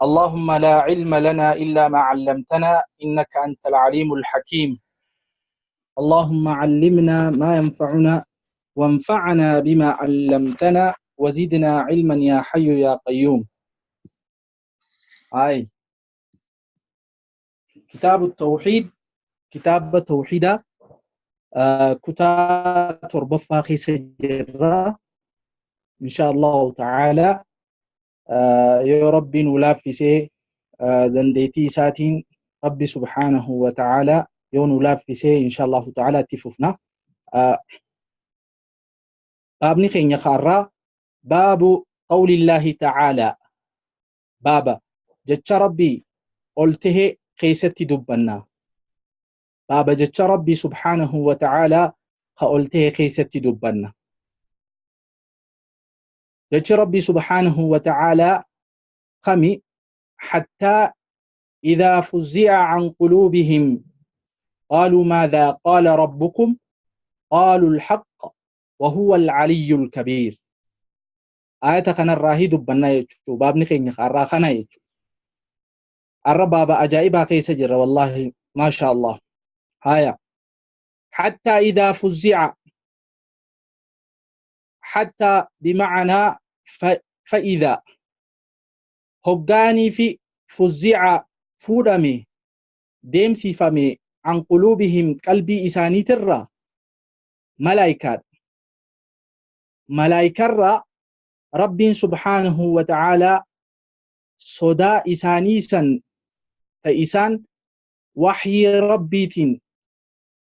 اللهم لا علم لنا إلا ما علمتنا إنك أنت العليم الحكيم. اللهم علمنا ما ينفعنا وانفعنا بما علمتنا وزدنا علما يا حي يا قيوم. هاي كتاب التوحيد، كتاب التوحيد كتاب تربفا خيس جرة إن شاء الله تعالى. يا ربي نلافسه دنديتي ساتين ربي سبحانه وتعالى يو نلافسه إن شاء الله تعالى تففنا. باب نخين خارا باب قول الله تعالى، بابا جتش ربي قلته خيستي دبنا، بابا جتش ربي سبحانه وتعالى قلته خيستي دبنا. جتش ربي سبحانه وتعالى خمي حتى إذا فزع عن قلوبهم قالوا ماذا قال ربكم قالوا الحق وهو العلي الكبير. آية خنا الراهي دبنا يجو باب نخين خرا خنا يجو الرباب أجائبها كيس جر والله ما شاء الله. هايا حتى إذا فزع، حتى بمعنى فإذا هقاني في فزع فودمي ديمسي فمي عن قلوبهم قلبي إساني ترى ملايكات ملايكرة رب سبحانه وتعالى صدا إسانيسا فإسان وحي ربيتين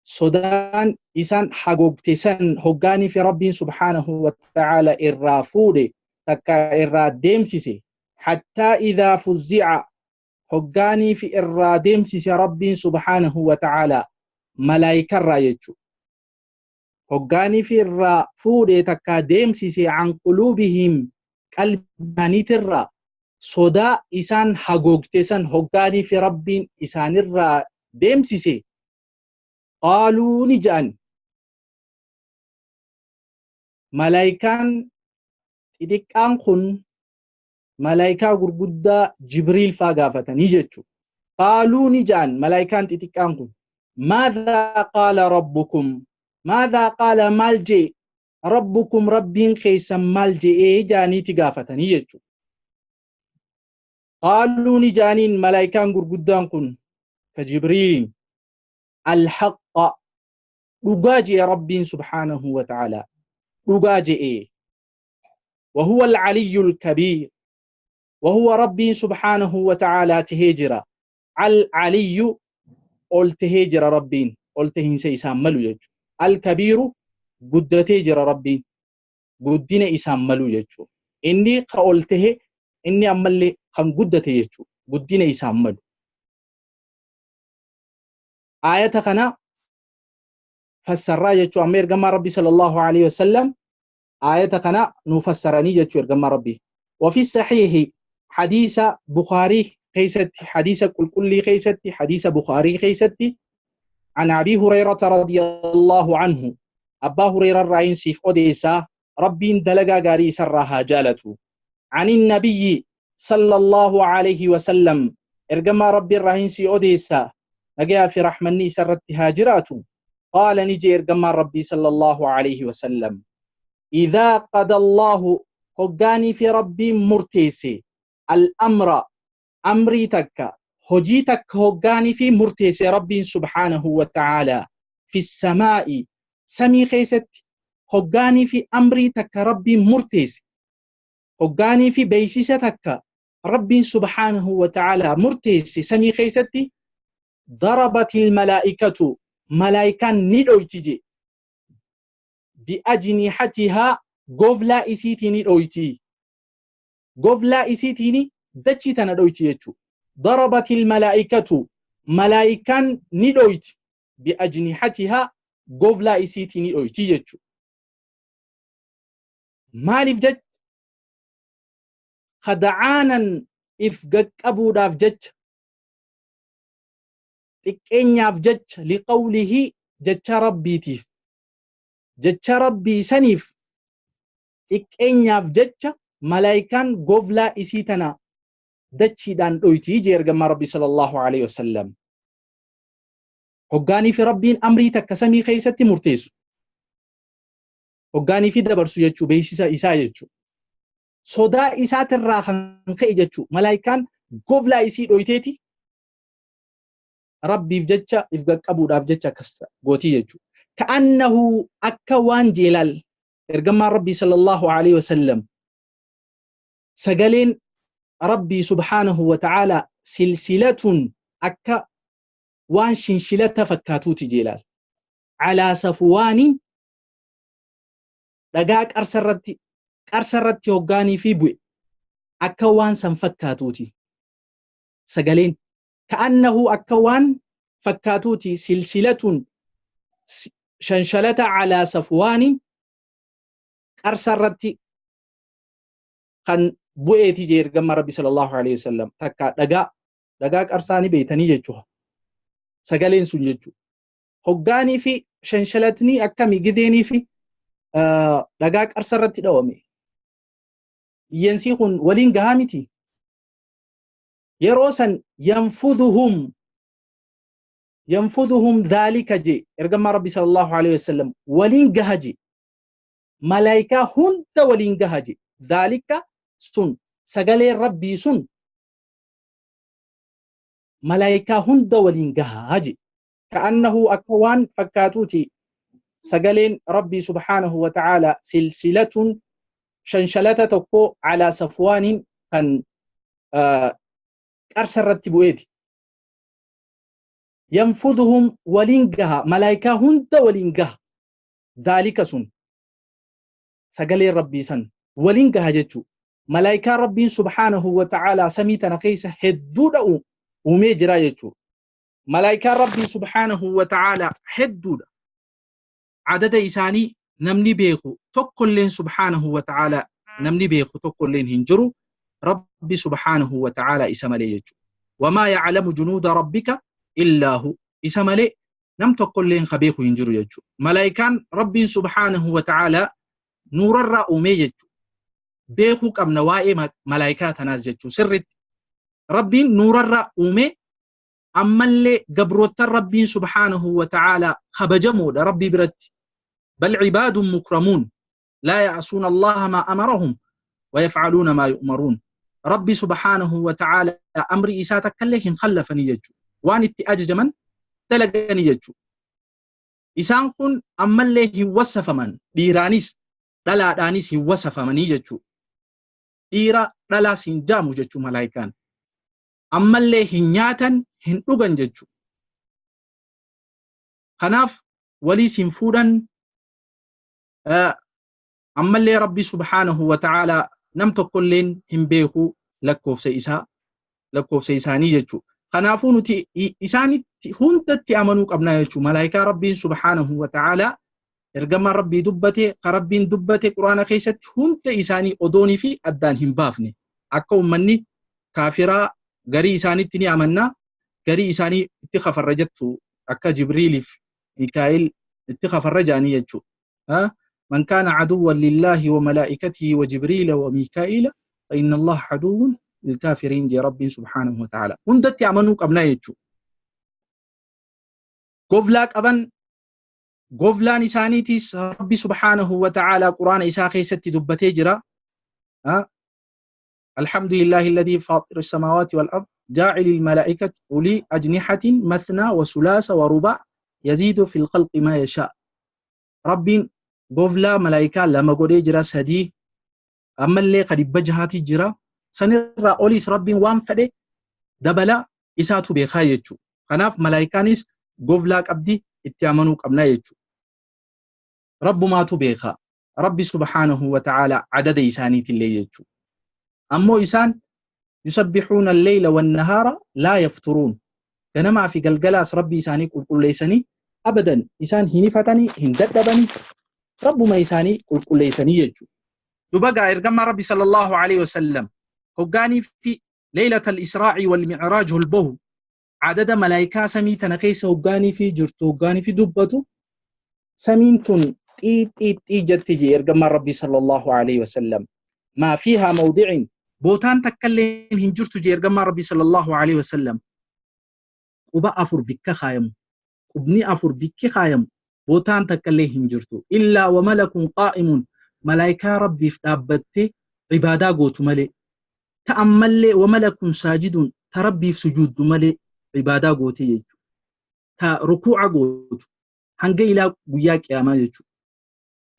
صدان إسان حقوقتسن هقاني في رب سبحانه وتعالى إرافوري تكا إرادمسيسي حتى إذا فزع هقاني في إرادمسيسي رب سبحانه وتعالى ملايكة رايتشو هقاني في الرافوري تكا ديمسيسي عن قلوبهم قلباني ترى صدا إسان حقوقتسن هقاني في رب إسان الرا ديمسيسي قالوا نجان ملايكان تدكان خن ملايكا غرغدا جبريل فاغافتا نيجتشو قالوا نجان ملايكان تدكان خن ماذا قال ربكم ماذا قال مالجي ربكم ربين خيسا مالجي ايه جاني تغافتا نيجتشو قالوا نجانين ملايكان غرغدان خن كجبريل الحق رجاجي رب سبحانه وتعالى رجاجي وهو العلي الكبير وهو ربي سبحانه وتعالى تهجر العلي قلتهجر ربين قلتهن سيساملو يجو الكبير قدتهجر ربين قدنا إساملو يجو إني قلته إني أملي خن قدته يجو قدنا إساملو. آية خنا فسرها يجو أمير جمع ربي صلى الله عليه وسلم آية خنا نفسرني يجو جمع ربي. وفي الصحيح حديث بخاري خيست حديث كل خيست حديث بخاري خيست عن أبي هريرة رضي الله عنه أبا هريرة الرئيس سيف أوديسا ربي دلقا غاري سرها جالته عن النبي صلى الله عليه وسلم إرجما ربي الرئيس أوديسا نجا في رحمني سرت هاجراته قال نجي إرجما ربي صلى الله عليه وسلم إذا قضى الله هجاني في ربي مرتيسي الأمر أمري تكا هجيتك هجاني في مرتيسي ربي سبحانه وتعالى في السماء سمي خيست هجاني في أمري تكا ربي مرتيسي هجاني في بيسيسة تكا ربي سبحانه وتعالى مرتيسي سمي خيستي ضربت الملائكة ملائكة ندويتي بأجنحتها قفلا إسيتي ندويتي قفلا إسيتيني دتشي تندويتي يجو ضربت الملائكة ملائكة ندويتي بأجنحتها قفلا إسيتي ندويتي يجو مالف جج خدعانا إفقك أبو داف جج xiqqeenyaaf jecha liqawlihi jecha rabbiitiif jecha rabbii saniif xiqqeenyaaf jecha malaayikaan goflaa isii tana Dachiidhaan dhoytii jee ergamaa Rabbi sallallahu alaihi wasallam. Hoggaanii fi Rabbiin amrii takka samii keessatti murteessu. Hoggaanii fi dabarsu jechuu beeksisa isaa jechuu. Sodaa isaatirraa kan ka'e jechuu malaayikaan goflaa isii dhoyteeti Rabbiif jecha if qaqqabuudhaaf jecha akkas gootii jechuu. Ka'annahu akka waan jeelaal ergamaan Rabbii sallallahu alaihi wasallam sagaleen Rabbii subhaanahu wa ta'ala silsilatun akka waan shinshilata fakkaatuuti jeelaal. Calaa safuwaanin dhagaa qarsarratti hoggaanii fi bu'e akka waan san fakkaatuuti. Sagaleen ka'annahu akka waan fakkaatuuti silsilatun shanshalata calaa safuwaanin qarsarratti kan bu'eeti jee ergama Rabbi sallallahu alaihi wasallam takka dhagaa qarsaa ni beeytanii jechuudha. Sagaleen sun jechuudha. Hoggaanii fi shanshalatni akkami gideenii fi dhagaa qarsarratti dhawame. Iyyensii kun waliin gahaa miti. Yeroo san yanfuduhum dhaalika jee ergama Rabbi sallallahu alaihi wasallam waliin gaha jee. Malaayikaa hunda waliin gaha jee. Dhaalika sun sagaleen Rabbii sun malaayikaa hunda waliin gahaa jee. Ka'annahu akka waan fakkaatuuti sagaleen Rabbii subhaanahu wa ta'ala silsilatun shanshalata tokko calaa safwaaniin kan qarsarratti bu'eeti. Yanfuduhum waliin gaha malaayikaa hunda waliin gaha. Dhaalika sun sagaleen Rabbii san waliin gaha jechuu. Malaayikaa Rabbiin subhaanahu wa ta'ala samii tana keessa hedduudha uumee jira jechuu. Malaayikaan Rabbii subhaanahu wa ta'ala hedduudha. Adada isaanii namni beeku tokkolleen subhaanahu wa ta'ala namni beeku tokkolleen hin jiru. Rabbi subhaanahu wa ta'ala isa malee jechuudha. Wamaa ya'lamu junuuda rabbika illaa hu. Isa malee nam tokkolleen ka beeku hin jiru jechuudha. Malaayikaan Rabbiin subhaanahu wa ta'ala nuurarraa uumee jechuudha. Beekuu qabna waa'ee malaayikaa tanaas jechuudha. Sirriitti Rabbiin nuurarraa uumee ammallee gabroottan Rabbiin subhaanahu wa ta'ala kabajamoodha Rabbii biratti. Bal cibaadun mukramuun laa ya'suuna Allaha maa amarahum wa yaf'aluuna maa yu'maruun. Rabbi subhaanahu wa ta'ala amri isaa takkallee hin khallafanii jechuudha. Waan itti ajajaman dalaganii jechuudha. Isaan kun ammallee hin wasafaman dhiiraanis dhalaadhaanis hin wasafamanii jechuudha. Dhiira dhalaas hin jaamu jechuudha malaayikaan. Ammallee hin nyaatan hin dhugan jechuudha. Kanaaf waliis hin fuudhan. Ammallee Rabbi subhaanahu wa ta'ala nam tokkolleen hin beeku lakkoofsa isaanii jechuudha. Kanaafuu nuti isaanitti hundatti amanuu qabna jechuudha. Malaayikaa Rabbiin subhaanahu wa ta'ala ergamaan Rabbii dubbate ka Rabbiin dubbate Quraana keessatti hunda isaanii odoonii fi addaan hin baafne. Akka uummanni kaafiraa garii isaanitti ni amanna garii isaanii itti kafarra jettu akka Jibriiliif Mikaa'il itti kafarra jaanii jechuudha. من كان عدوا لله وملائكته وجبريل وميكائيل فإن الله عدو للكافرين جي ربي سبحانه وتعالى. هندت يعملوا قبنا يجو قفلاك أبن قفلان إسانيتيس ربي سبحانه وتعالى قرآن إساقي ست دبتي جرا. الحمد لله الذي فاطر السماوات والأرض جاعل الملائكة أولي أجنحة مثنى وثلاث ورباع يزيد في الخلق ما يشاء. ربي قفلا ملائكة لما قولي جرا سدي أما اللي قد بجهاتي جرا سنرى أوليس ربي وان فدي دبلا إساتو بخايتشو. خناف ملائكانيس قفلا قبدي اتيامنو قبنا يجو. رب ما تبيخا ربي سبحانه وتعالى عدد إسانيت اللي يجو. أمو إسان يسبحون الليل والنهار لا يفترون. كنما في قلقلاس ربي إساني قل قل ليسني أبدا إسان هنفتني هنددبني رب ما إساني قل قل ليسني يجو. دبقى إرقم ربي صلى الله عليه وسلم هقاني في ليلة الإسراء والمعراج البه عدد ملائكة سمي تنقيس هقاني في جرتو هقاني في دبتو سمينتن تي تي تي جت تجي إرقم ربي صلى الله عليه وسلم ما فيها موضع Bootaan takkalleen hin jirtu jee ergamaa Rabbi sallallahu alaihi wasallam. Quba afur bikka kaayamu. Qubni afur bikki kaayamu. Bootaan takkallee hin jirtu. Illaa wa malakun qaa'imun. Malaayikaa Rabbiif dhaabbattee ibaadaa gootu malee. Ta ammallee wa malakun saajidun ta Rabbiif sujuuddu malee ibaadaa gootee jechuudha. Ta rukuu'a gootu hanga ilaa guyyaa qiyaamaa jechuudha.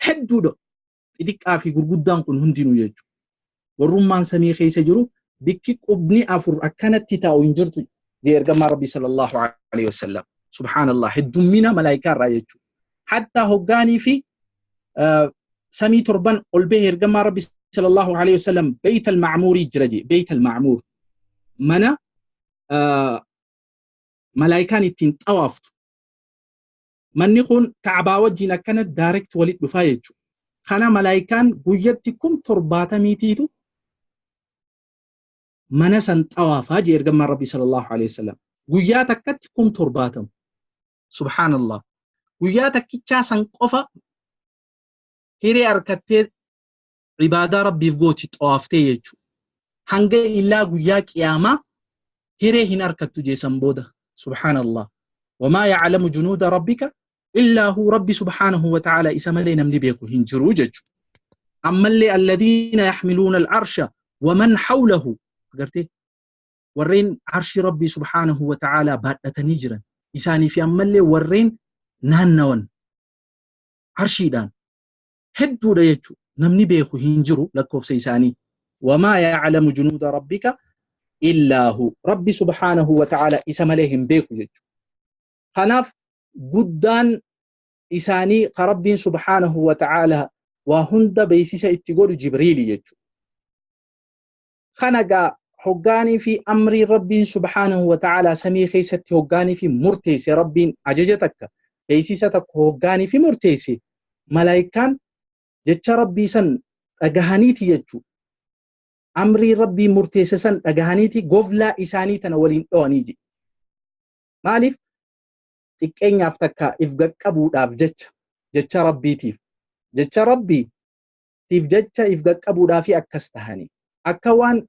Hedduudha. Xixiqqaa fi gurguddaan kun hundinuu jechuudha. Warrummaan samii keessa jiru bikki qubni afur akkanatti taa'u hin jirtu jee ergamaa Rabbi sallallahu alaihi wasallam. Subhaanallah, heddummina malaayikaa irraa jechuudha. Hattaa hoggaanii fi samii torban ol bahee ergamaa Rabbi sallallahu alaihi wasallam Beyt al-Ma'muurii jira jee. Beyt al-Ma'muur mana malaayikaan ittiin xawaaftu. Manni kun Ka'baa wajjin akkana direct walitti dhufaa jechuudha. Kana malaayikaan guyyatti 70,000 mana san xawaafaa jee ergamaan Rabbi sallallahu alaihi wasallam. Guyyaa takkatti 70,000. Subhaanallah. Guyyaa takkichaa san qofa hiree harkattee ibaadaa Rabbiif gooti xawaaftee jechuudha. Hanga illaa guyyaa qiyaamaa hiree hin harkattu jeesan booda. Subhaanallah. Wamaa ya'lamu junuuda rabbika illaa hu. Rabbi subhaanahu wa ta'ala isa malee namni beeku hin jiru jechuudha. Ammallee alladhiina yaxmiluuna al-arsha waman hawlahu, agartee, warreen arshii Rabbii subhaanahu wa ta'ala baadhatanii jiran isaanii fi ammallee warreen naannawan arshiidhaan hedduudha jechuudha. Namni beeku hin jiru lakkoofsa isaanii. Wamaa ya'lamu junuuda rabbika illaa hu. Rabbi subhaanahu wa ta'ala isa malee hin beeku jechuudha. Kanaaf guddaan isaanii ka Rabbiin subhaanahu wa ta'ala waa hunda beeksisa itti godhu Jibriili jechuudha. Kana gaa hoggaanii fi amrii Rabbiin subhaanahu wa ta'ala samii keessatti hoggaanii fi murteesse, Rabbiin ajaja takka, beeksisa tokko hoggaanii fi murteesse, malaayikaan jecha Rabbii san dhagahaniiti jechuudha. Amrii Rabbii murteesse san dhagahaniiti goflaa isaanii tana waliin dhawanii jedhe. Maaliif? Xiqqeenyaaf takka if qaqqabuudhaaf jecha, jecha Rabbiitiif. Jecha Rabbiitiif jecha if qaqqabuudhaaf akkas tahanii. Akka waan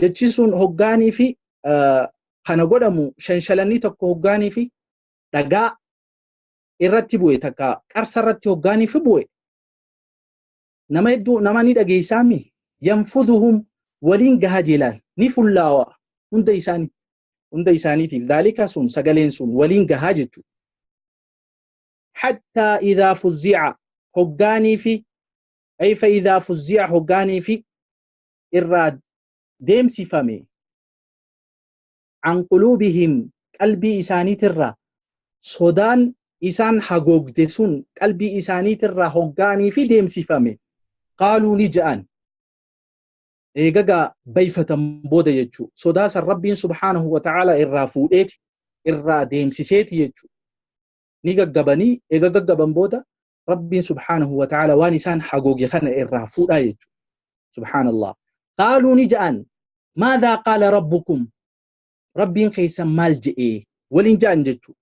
jechi sun hoggaanii fi kana godhamu, shanshalanni tokko hoggaanii fi dhagaa irratti bu'e takka qarsa irratti hoggaanii fi bu'e, nama hedduu nama ni dhageessaami, yanfuduhum, waliin gaha jeelaan ni fullaawa hunda isaanii, hunda isaaniitiif dhaalika sun sagaleen sun waliin gahaa jechuudha. Hattaa idhaa fuzzi'a hoggaanii fi ay fa idhaa fuzzi'a hoggaanii fi irraa deemsifame, an quluubihim, qalbii isaaniitirraa sodaan isaan hagoogde sun qalbii isaaniitirraa hoggaanii fi deemsifame, qaaluu, ni ja'an, eegagaa bayfatan booda jechuu, sodaa san Rabbiin subhaanahu wa ta'ala irraa fuudheeti irraa deemsiseeti jechuu, ni gaggabanii. Eega gaggaban booda Rabbiin subhaanahu wa ta'ala waan isaan hagooge kana irraa fuudhaa jechuu. Subhaanallah. Qaaluu, ni ja'an, maadhaa qaala rabbukum, Rabbiin keessan maal je'ee waliin ja'an jechuu.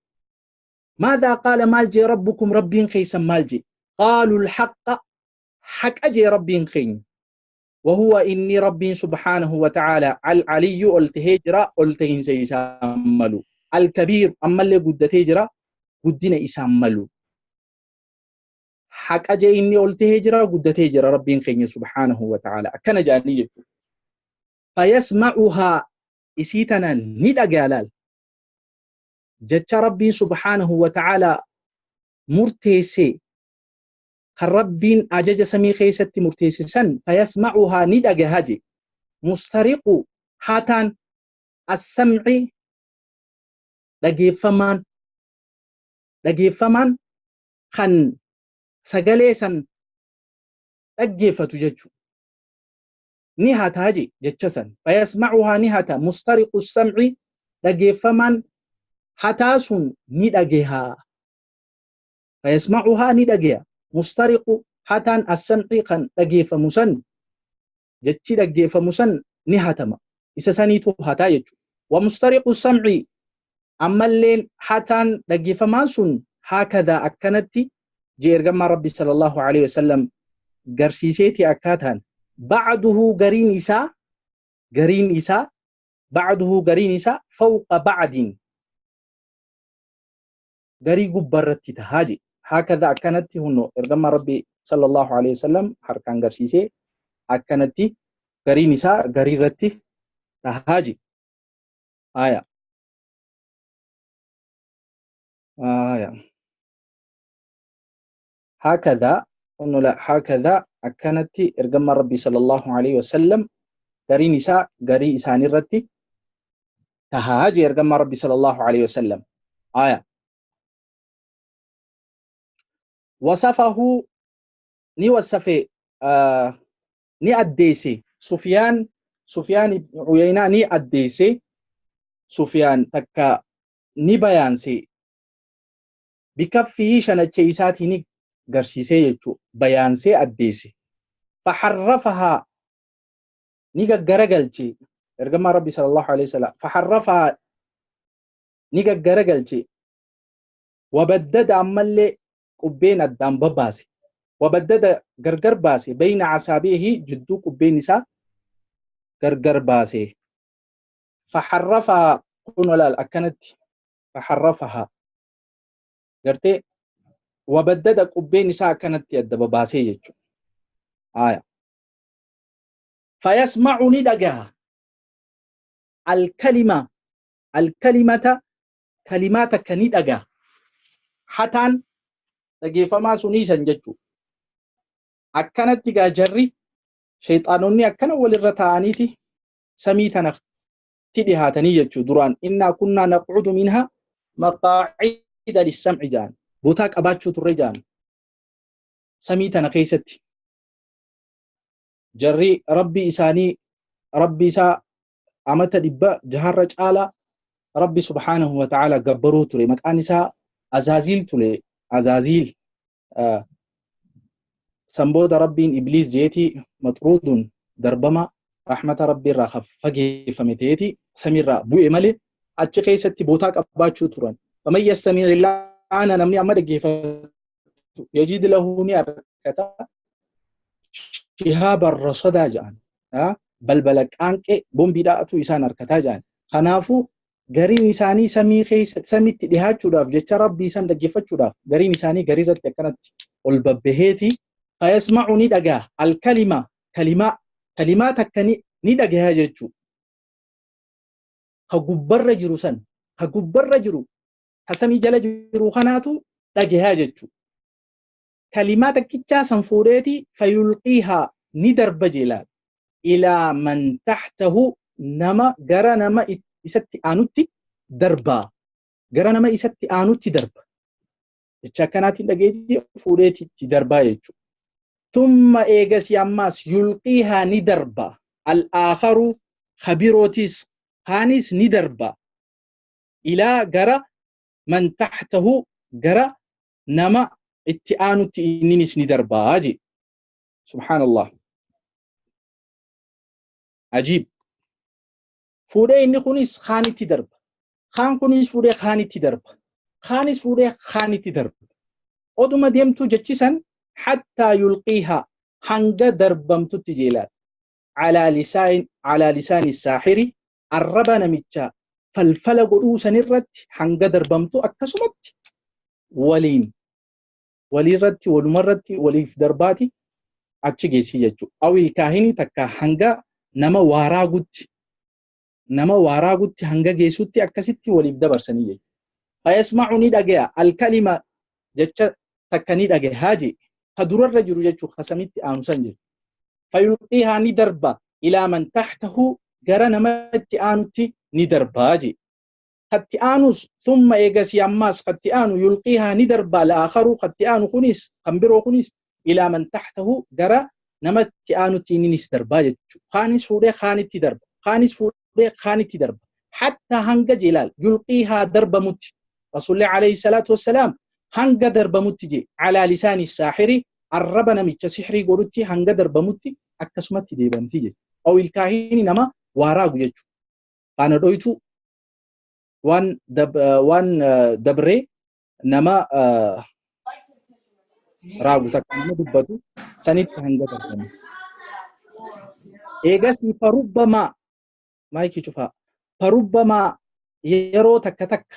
Maadhaa qaala, maal jee, rabbukum, Rabbiin keessan maal jee? Qaaluu alhaqqa, haqa jee Rabbiin keenya. وهو إني ربي سبحانه وتعالى العلي ألته جرا ألتهن سيساملو، الكبير، أما اللي قدته جرا قدنا إساملو. حق أجي إني ألته جرا قدته جرا ربي خيني سبحانه وتعالى. أكن جاني جتو فيسمعها إسيتنا ندى جلال جتش ربي سبحانه وتعالى مرتسي ربين أجج سمي خيست مرتسي سن، فيسمعها ندى جهاجي مسترق هاتان السمع dhaggeeffamaan dhaggeeffamaan kan sagalee san dhaggeeffatu jechuudha. Ni hataa je jecha san, fayasma'uhaa, ni hata, mustariqu sam'i, dhaggeeffamaan hataa sun ni dhagehaa, fayasma'uhaa, ni dhageha, mustariqu, hataan, as-sam'i, kan dhaggeeffamu san, jechi dhaggeeffamu san ni hatama, isa saniitu hataa jechuudha. Wa mustariqu sam'i, ammalleen hataan dhaggeeffamaan sun, haakadaa, akkanatti jee ergamaa Rabbi sallallahu alaihi wasallam garsiiseeti akkaataan ba'duhu, gariin isaa. Gariin isaa ba'duhu gariin isaa fawqa ba'din garii gubbarratti tahaa je. Haakadha akkanatti hunno ergamaa Rabbii sallallahu alaihi wasallam harkaan garsiisee akkanatti gariin isaa garii irratti tahaa je. Aya. Aya. Haakadha hunno la haakadha akkanatti ergamaa Rabbii sallallahu alaihi wasallam gariin isaa garii isaanii irratti tahaa je ergamaa Rabbii sallallahu alaihi wasallam. Aya. Wasafahu ni wasafe ni addeesse Sufyaan ibn Uyaynaa ni addeesse Sufyaan takka ni bayaanse bikaffihii shanacha isaatii ni garsiisee jechuu bayaansee addeesse. Faharrafahaa ni gaggaragalche ergamaa Rabbi sallallahu alaihi wasallam faharrafahaa ni gaggaragalche wabaddada ammallee qubbeen addaan babbaase wabaddada gargar baase bayna asaabihi jidduu qubbeen isaa gargar baase. Faharrafahaa kun olaal akkanatti faharrafahaa gartee wabaddada qubbeen isaa akkanatti adda babaasee jechuudha. Aya. Fayasma'u ni dhagaha alkalima alkalimata kalimaa takka ni dhagaha hataan dhageeffamaa sunii san jechuudha. Akkanatti gaa jarri shayxaanonni akkana walirra taa'aniiti samii tanatti dhihaatanii jechuudha. Duraan innaa kunnaa naqcudu minhaa maqaacida lissamci jaan bootaa qabaachuu turre jaan samii tana keessatti jarri rabbi isaanii rabbi isaa amata 600 caalaa rabbi subhaanahu wa ta'ala gabbaruu ture. Maqaan isaa Azaaziil ture. Azaaziil san booda rabbiin ibliis jeetii maxruudun darbama rahmata rabbi irraa fageeffame ta'eeti samiirraa bu'e malee achi keessatti bootaa qabaachuu turan. Faman yastami' la'ana namni amma dhaggeeffatu yajid lahu ni argata shihaaban rasadaa jedhan balbala qaanqee bombiidhaatu isaan argataa jedhan. Kanaafuu gariin isaanii samii keessa samitti dhihaachuudhaaf jecha rabbii isaan dhaggeeffachuudhaaf gariin isaanii garii irratti akkanatti ol babbaheeti. Fayasma'u ni dhagaa alkalima kalimaa kalimaa takka ni dhagahaa jechuudha. Ka gubbarra jiru san ka gubbarra jiru ka samii jala jiru kanaatu dhagahaa jechuudha. Kalimaa takkichaa san fuudheeti fayulqiihaa ni darba jeelaal ilaa man taxtahu nama gara nama isatti aanutti darbaa gara nama isatti aanutti darba jecha akkanaatiin dhageetii fuudheeti itti darbaa jechuudha. Thumma eegasii ammaas yulqiihaa ni darba al-aakharu khabirootis kaanis ni darba ilaa gara man taxtahu gara nama itti aanutti inninis ni darbaa je. Subhaanallah. Ajiib. Fuudhee inni kunis kaanitti darba. Kaan kunis fuudhee kaanitti darba. Kaanis fuudhee kaanitti darba. Oduma deemtuu jechisan hattaa yulqiihaa hanga darbamtutti jeelaal. Alaa lisaani saaxiri arraba namichaa falfala godhuu sanirratti hanga darbamtu akkasumatti waliin walirratti walumarratti waliif darbaati achi geessi jechuudha. Awil kaahini takka hanga nama waaraagutti hanga geessutti akkasitti waliif dabarsanii jechuudha. Fayasma'u ni dhagaya alkalima jecha takka ni dhagaya je ka durarra jiru jechuudha kasamitti aanusan jiru. Fayulqiihaa ni darba ilaa man taxtahu gara namatti aanutti ni darbaa je. Katti aanus thumma eegasii ammaas katti aanu yulqiihaa ni darba al-aakharu katti aanu kunis kan biroo kunis ilaa man taxtahu gara namatti aanutti inninis darbaa jechuudha. Kaanis fuudhee kaanitti darba. Kaanis fuudhee kaanitti darba. Hatta hanga jeelaal yulqiihaa darbamutti Rasuulli alayhi salaatu wassalaam hanga darbamutti je alaa lisaani saaxiri arraba namicha sixrii godhutti hanga darbamutti akkasumatti deebamti je. Awil kaahini nama waaraagu jechuudha. Faana dhoytu waan dabree nama raagu takka nama dubbatu sanitti hanga darbamu. Eegas farubbamaa Maayikii cufaa. Farubbamaa yeroo takka takka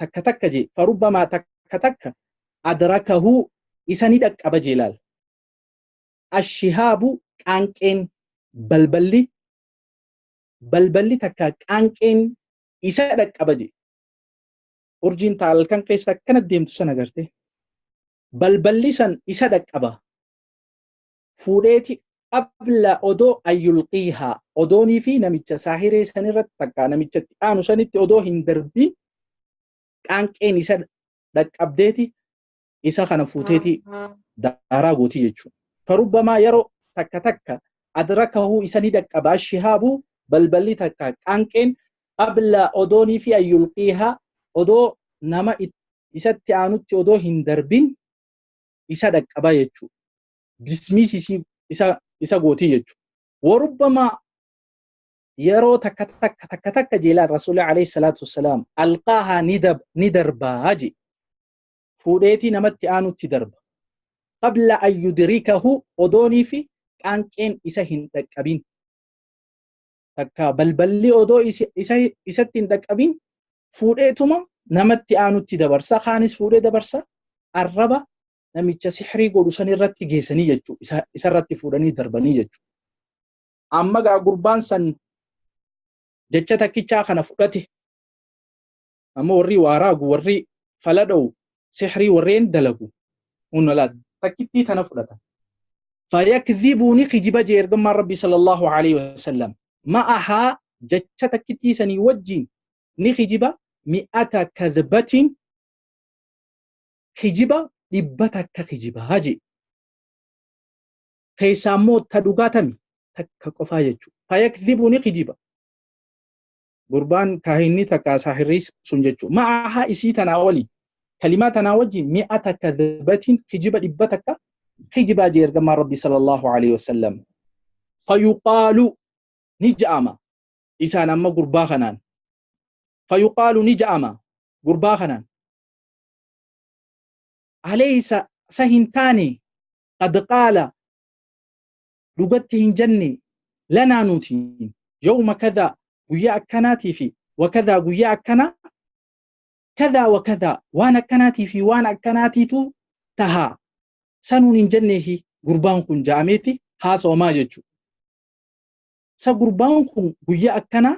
takka takka jee farubbamaa takka takka adrakahu isa ni dhaqqaba jee laal. Ashihaabu qaanqeen balballi balballi takka qaanqeen isa dhaqqaba jee. Urjiin ta halkan keessa akkana deemtu sana garte. Balballi san isa dhaqqaba. Fuudheeti qabla odoo ayyulqiihaa odoonii fi namicha saahiree sanirratti takka namichatti aanu sanitti odoo hin darbin qaanqeen isa dhaqqabdeeti isa kana fuuteeti daaraa gootii jechuudha. Farubbamaa yeroo takka takka adrakahu isa ni dhaqqaba shihaabu balballi takka qaanqeen qabla odoonii fi ayyulqiihaa odoo nama isatti aanutti odoo hin darbin isa dhaqqaba jechuudha. Dismiis isa gootii jechuudha. Warubbamaa yeroo takka takka takka takka jeelaan Rasuulli alayhi salaatu wassalaam alqaahaa ni darbaa je. Fuudheetii namatti aanutti darba. Qabla an yudrikahu odoonii fi qaanqeen isa hin dhaqqabin. Takka balballi odoo isatti hin dhaqqabin fuudheetuma namatti aanutti dabarsa. Kaanis fuudhee dabarsa. Arraba namicha sihrii godhu san irratti geessanii jechuudha. Isarratti fuudhanii darbanii jechuudha. Amma gaa gurbaan san jecha takkichaa kana fudhate. Amma warri waaraagu warri fala dha'u sihrii warreen dalagu hunda laata takkittii tana fudhatan. Fayakdhibuuni kijiba jee ergamaan Rabbii sallallahu alaihi wasallam. Ma'ahaa jecha takkittii sanii wajjin ni kijiba mi'ata kadhbatin kijiba dhibba takka kijibaa jee. Keessaa immoo ta dhugaatami takka qofaa jechuudha. Fayakdhibuuni kijiba. Gurbaan kaahinni takka saahirrii sun jechuudha. Ma'ahaa isii tanaa waliin kalimaa tanaa wajjin mi'ata kadhbatin kijiba dhibba takka kijibaa jee ergamaan Rabbii sallallahu alaihi wasallam. Fayuqaalu ni ja'ama isaan amma gurbaa kanaan. Fayuqaalu ni ja'ama gurbaa kanaan. Alaysa sa hin taane qad qaala dhugatti hin jenne lanaa nuti yawma kadha guyyaa akkanaatii fi wakadhaa guyyaa akkanaa kadhaa wakadhaa waan akkanaatii fi waan akkanaatiitu tahaa sanuun hin jenneehi gurbaan kun ja'ameeti haasawamaa jechuudha. Sa gurbaan kun guyyaa akkanaa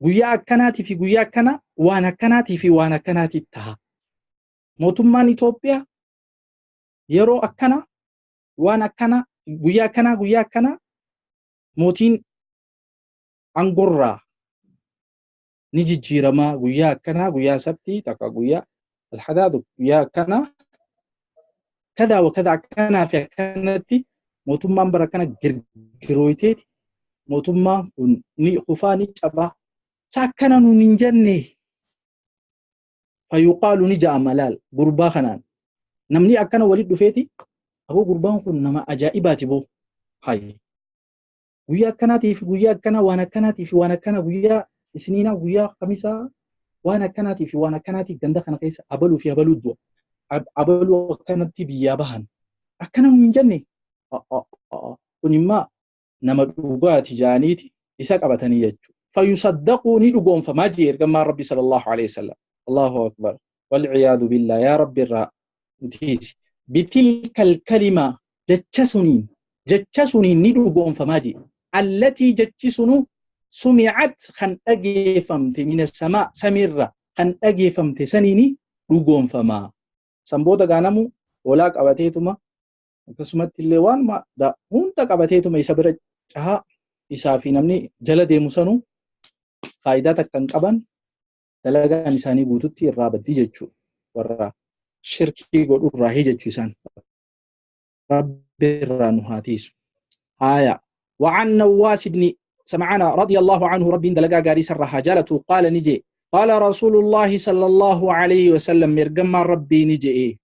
guyyaa akkanaatii fi guyyaa akkanaa waan akkanaatii fi waan akkanaatiitu taha. Mootummaan Itoophiyaa yeroo akkanaa waan akkanaa guyyaa akkanaa guyyaa akkanaa mootiin angorraa ni jijjiiramaa guyyaa akkanaa guyyaa sabtii takka guyyaa alhadaa guyyaa akkanaa kadaa wa kadaa akkanaa fi akkanatti mootummaan bara kana girgirooyteeti mootummaan kun ni kufaa ni cabaa sa akkana nuun hin jenne fayuqaalu ni ja'ama laal gurbaa kanaan namni akkana walit dhufeeti aboo gurbaan kun nama ajaa'ibaati boo hayi guyyaa akkanaatii fi guyyaa akkanaa waan akkanaatii fi waan akkanaa guyyaa isniinaa guyyaa kamisaa waan akkanaatii fi waan akkanaatii ganda kana keessa abaluu fi abaluu du'a abaluu akkanatti biyyaa bahan akkana nuun hin jenne kun immoo nama dhugaati jaaniiti isa qabatanii jechuudha. Fayusaddaquu ni dhugoonfamaa jee ergamaan Rabbi sallallahu alaihi wasallam. Allahu akbar. Walciyaadu billah yaa Rabbi irraa nutiisi. Bitilka alkalima jecha suniin ni dhugoonfamaa jee. Allatii jechi sunu sumi'at kan dhageeffamte mina samaa samiirra kan dhageeffamte saniini dhugoonfamaa. San booda gaanamu hoolaa qabateetuma akkasumatti illee waan hunda qabateetuma isa bira cahaa isaa fi namni jala deemu sanuu faayidaa takka hin qaban dalagaan isaanii guututti irraa baddii jechuudha. Warra shirkii godhu irraa jechuu isaan. Rabbi irraa nu haa tiisu. Haaya. وعن نواس بن سمعان رضي الله عنه رب دلقا غاري سرها جالته قال نجي قال رسول الله صلى الله عليه وسلم مرقم ربي نجي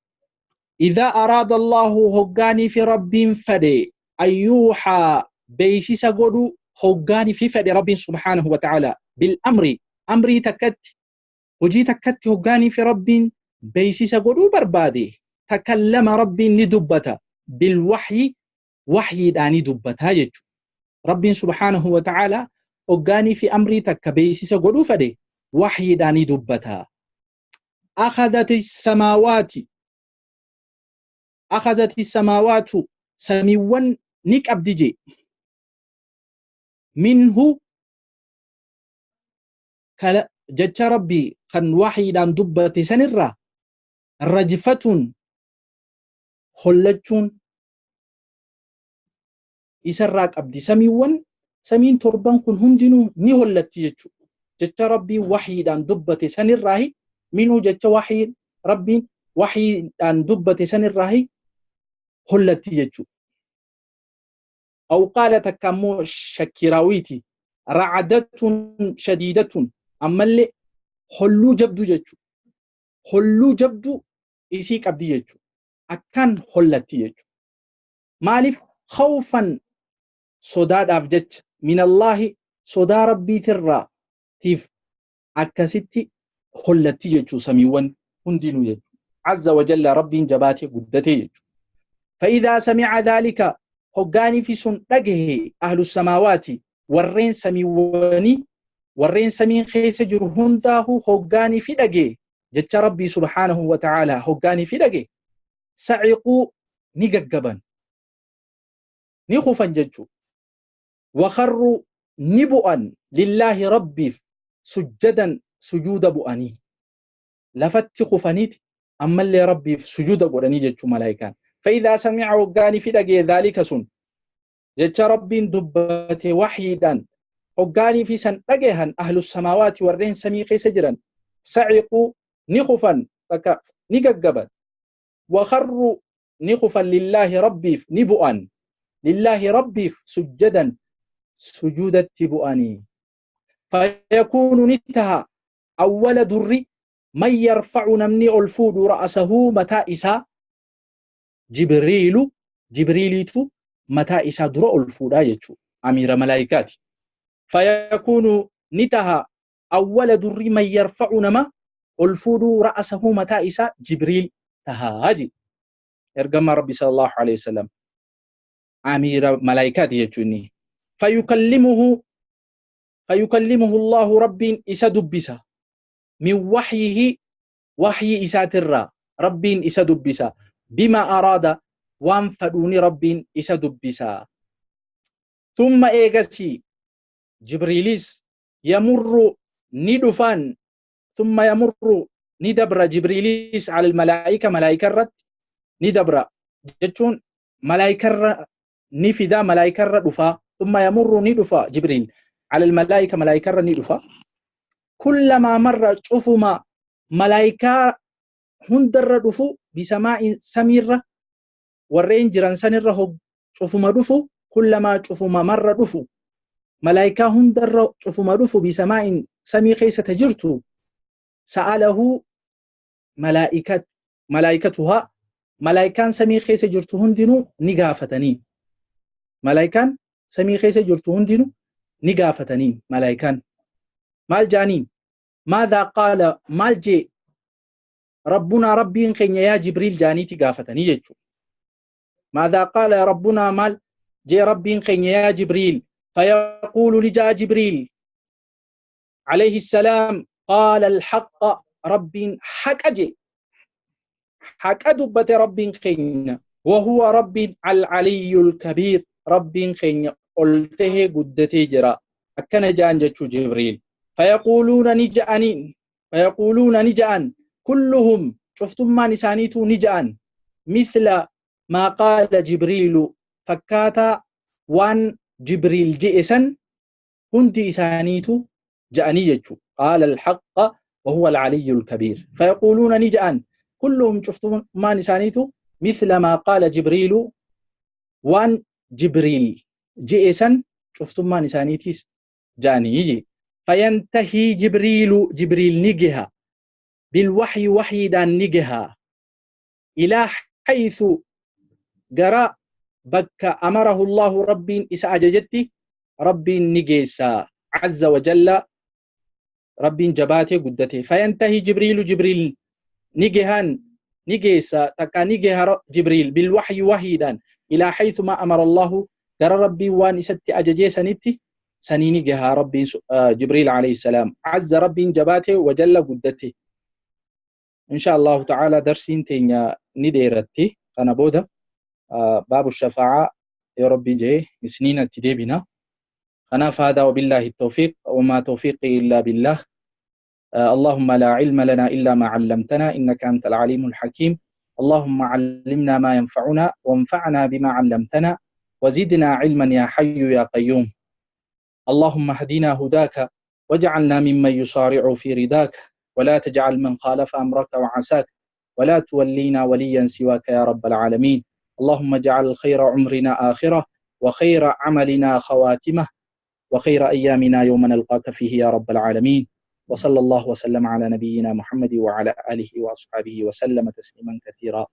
إذا أراد الله هقاني في رب فدي أن يوحى بيسيس قدو هقاني في فدي رب سبحانه وتعالى بالأمر أمري تكت وجي تكت هقاني في رب بيسيس قدو بربادي تكلم رب ندبتا بالوحي وحي داني دبتا يجو رب سبحانه وتعالى Hoggaanii fi amrii takka beeksisa godhuu fedhe waxyiidhaanii dubbata. Akhadhati samaawaatu samiiwwan ni qabdi je. Minhu jecha Rabbii kan waxyiidhaan dubbate sanirraa rajfatun hollachuun isarraa qabdi. Samiiwwan samiin torban kun hundinuu ni hollatti jechuudha. Jecha Rabbiin waxyiidhaan dubbate sanirraahi minhu jecha waxyii Rabbiin waxyiidhaan dubbate sanirraahi hollatti jechuudha. Aw qaala takka ammoo shakkiraawiiti racdatun shadiidatun ammallee holluu jabduu jechuudha. Holluu jabduu isii qabdi jechuudha. Akkaan hollatti jechuudha. Maaliif khawfan sodaadhaaf jecha minallaahi sodaa rabbiitirraa tiif akkasitti hollatti jechuudha samiiwwan hundinuu jechuudha. Azza wa jalla Rabbiin jabaatee guddatee jechuudha. فإذا سمع ذلك هجاني في سن دغه أهل السماوات ورين سميوني ورين سمين خيس جر هنداه هجاني في دغه جت ربي سبحانه وتعالى هجاني في دغه سعقوا نيغغبن نخفا ججو وخروا نبؤا لله ربي سجدا سجود بؤني لفت خفنيت أما اللي ربي سجود بؤني ججو ملائكان. فإذا سمع وقاني في دقي ذلك سن جتش ربي دبت وحيدا وقاني في سن دقيهن أهل السماوات والرين سميقي سجرا سعقوا نخفا نققبا وخروا نخفا لله ربي نبؤا لله ربي سجدا سجود التبؤني. فيكون نتها أول در من يرفع نمني الفود رأسه متى إسا جبريل جبريليتو متى إسا درء الفودا يجو أمير ملائكات. فيكون نتها أول در من يرفع نما الفود رأسه متى إسا جبريل تهاجي إرجم ربي صلى الله عليه وسلم أمير ملائكات يجوني. فيكلمه الله ربي إسا دبسا من وحيه وحي إسا ترى ربي إسا دبسا بما أراد وانفدوني ربي إسا دبسا. ثم إيغسي جبريليس يمر ندفان ثم يمر ندبر جبريليس على الملائكة ملائكة الرد ندبر جتون ملائكة نفدا ملائكة الردفا. ثم يمر ندفا جبريل على الملائكة ملائكة ندفا. كلما مر شوفما ملائكة هندر دفو بسماء سميرة ورين جيران سنره شوفما دفو كلما شوفما مر دفو ملائكة هندر شوفما دفو بسماء سمي خيسة تجرتو سأله ملائكتها ملائكان سمي خيسة جرتو هندنو نقافتني ملائكان سمي خيسة جرتو هندنو نقافتني ملائكان مال جانين ماذا قال مال جي ربنا ربي خين يا جبريل جانيتي قافتني يجو ماذا قال ربنا مال جي ربي خين يا جبريل. فيقول لجا جبريل عليه السلام قال الحق ربي حق جي حق دبت ربي خين وهو ربي العلي الكبير ربي خين قلته قدتي جرا أكن جان جتشو جبريل. فيقولون نجأنين فيقولون نجأن كلهم شفتم ما نسانيتو نجأن مثل ما قال جبريل فكاتا وان جبريل جئسا كنت إسانيتو جأني جتشو قال الحق وهو العلي الكبير. فيقولون نجأن كلهم شفتم ما نسانيتو مثل ما قال جبريل وان جبريل جئسا شفتم ما نسانيتيس جاني يجي. فينتهي جبريل جبريل نجها بالوحي وحيدا نجها إلى حيث جرى بك أمره الله ربي إسا أججتي ربي نجيسا عز وجل ربي جباته قدته. فينتهي جبريل جبريل نجهان نجيسا تكا نجها جبريل بالوحي وحيدا إلى حيث ما أمر الله جرى ربي وان إستي أججيسا نتي Saniini gahaa Rabbiin Jibriil alayhi salaam. Azza Rabbiin jabaate wajalla guddate. Insha Allahu ta'ala darsiin teenya ni dheeratti. Kana booda baabu shafaa'aa yoo Rabbi jee isniin itti deebina. Kanaaf haadaa wabillaahi tawfiiq wamaa tawfiiqii illaa billaah. اللهم لا علم لنا إلا ما علمتنا إنك أنت العليم الحكيم. اللهم علمنا ما ينفعنا وانفعنا بما علمتنا وزدنا علما يا حي يا قيوم. اللهم اهدنا هداك واجعلنا ممن يصارع في رضاك، ولا تجعل من خالف أمرك وعساك، ولا تولينا وليا سواك يا رب العالمين. اللهم اجعل خير عمرنا آخرة، وخير عملنا خواتمه، وخير أيامنا يوم نلقاك فيه يا رب العالمين. وصلى الله وسلم على نبينا محمد وعلى آله وأصحابه وسلم تسليما كثيرا.